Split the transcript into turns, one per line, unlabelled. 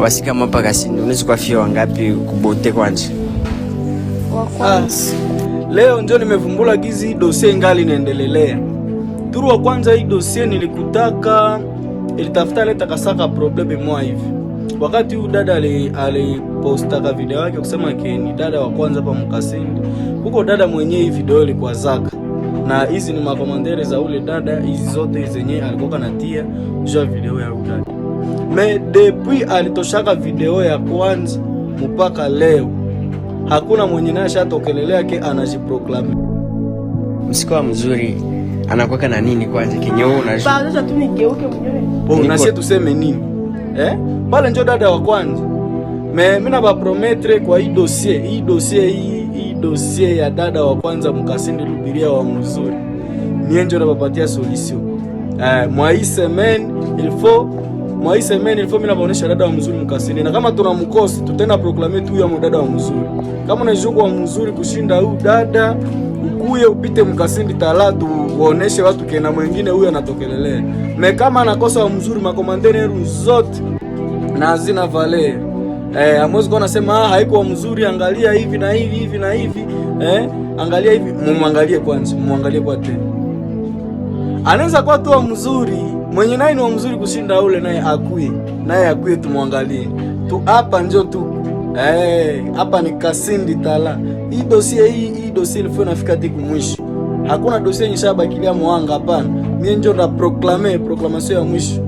Basi kama hapa Kasindi unaweza kuwafia wangapi kubote kwanza?
Wa kwanza.
Leo njo nimevumbula gizi hii dossier ingali inaendelelea. Turu wa kwanza hii dossier nilikutaka ilitafuta leta kasaka problème mwa hivi. Wakati huyu dada alipostaka video yake kusema ke ni dada wa kwanza hapa Mkasindi. Huko dada mwenyewe hii video ilikuwa zaka. Na hizi ni macommentaires za ule dada, hizi zote zenye alikuwa natia juu ya video ya huyu dada. Mais depuis alitoshaka video ya kwanza mpaka leo hakuna mwenye naye ashatokelelea ke anajiproclamer.
Msikoa mzuri anakuweka na nini kwanza kenye wewe unajua?
Pardon, acha tu nigeuke mwenyewe.
Bon, na sie tuseme nini? Eh? Pale njo dada wa kwanza. Mais mimi na ba promettre kwa hii dossier, hii dossier hii dossier ya dada wa kwanza Mkasindi Lubiria wa mzuri. Mie njo nabapatia solution. Eh, mwa hii semaine il faut mwa hii semaine il faut mimi nabaonesha dada wa mzuri Mkasindi, na kama tunamkosa tutenda proclamer tu ya dada wa mzuri. Kama unajua wa mzuri kushinda huyu dada, ukuye upite Mkasindi talatu uoneshe watu kena mwingine huyu anatokelelea. Mais kama anakosa wa mzuri, macommentaires yenu zote na hazina valeur. Eh, amwezi kuwa nasema ah, haikuwa mzuri, angalia hivi na hivi hivi na hivi, eh, angalia hivi, mumwangalie kwanza, mumwangalie kwa tena. Anaweza kuwa tu wa mzuri, mwenye naye ni wa mzuri kushinda ule, naye akuye, naye akuye tumwangalie. Tu hapa njo tu. Eh, hapa ni Kasindi Tala. Hii dossier hii dossier ilifo inafika tiku mwisho. Hakuna dossier yenye shabakilia mwanga, hapana. Mie njo na proclamer proclamation ya mwisho.